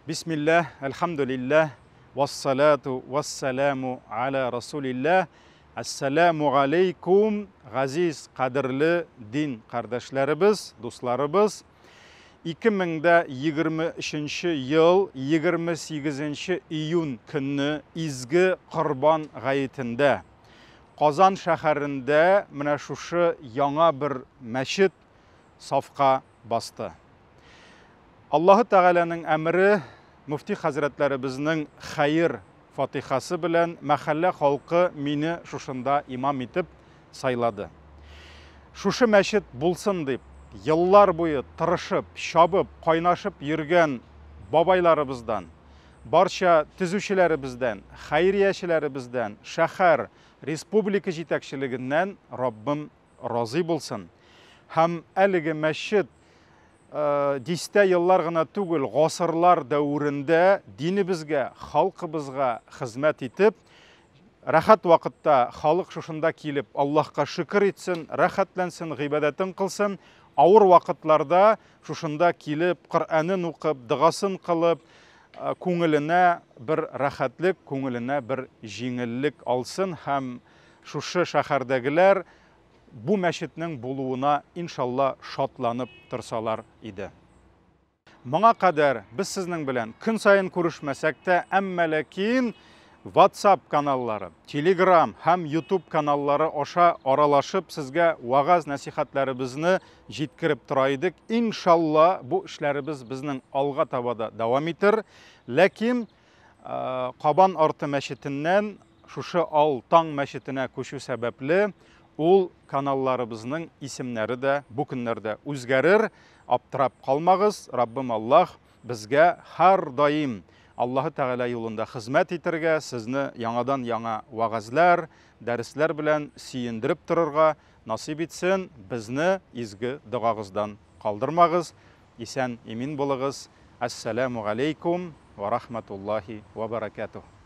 Бисмилләһ, әлхәмдүлилләһ, вассалату вассаламу аля расулилләһ. Әссәләмү галәйкүм, газиз, кадерле дин кардәшләребез, дусларыбыз. 2023 ел 28 июнь көнне изге Корбан гаетендә Казан шәһәрендә менә шушы яңа бер мәчет сафка басты. Аллаһы Тәгаләнең әмере, мөфти хәзрәтләребезнең хәер фатихасы белән мәхәллә халкы мине шушында имам итеп сайлады. Шушы мәчет булсын дип, еллар буе тырышып, чабып, кайнашып йөргән бабайларыбыздан, барча төзүчеләребездән, хәйриячеләребездән, шәһәр, республика җитәкчелегеннән Раббым разый булсын. Һәм әлеге мәчет дистә еллар гына түгел, гасырлар дәверендә динебезгә, халкыбызга хезмәт итеп, рәхәт вакытта халык шушында килеп Аллаһка шөкер итсен, рәхәтләнсен, гыйбадәтен кылсын, авыр вакытларда шушында килеп, Коръәнен укып, догасын кылып, күңеленә бер рәхәтлек, күңеленә бер җиңеллек алсын һәм шушы шәһәрдәгеләр бу мәчетнең булуына иншалла шатланып торсалар иде. Моңа кадәр без сезнең белән көн саен күрешмәсәк тә, әмма ләкин WhatsApp каналлары, Telegram һәм YouTube каналлары аша аралашып сезгә вагаз нәсихәтләребезне җиткереп тора идек. Иншалла бу эшләребез безнең алга таба да дәвам итер. Ләкин Кабан арты мәчетеннән шушы Ал таң мәчетенә күчү сәбәпле, ул каналларыбызның исемнәре дә бу көннәрдә үзгәрер. Аптырап калмагыз, Раббым Аллаһ безгә һәрдаим Аллаһы Тәгалә юлында хезмәт итәргә, сезне яңадан-яңа вәгазьләр, дәресләр белән сөендереп торырга насыйп итсен, безне изге догагыздан калдырмагыз. Исән имин булыгыз. Әссәләмү галәйкүм вә рахматуллаһи вә бәрәкәтүһ.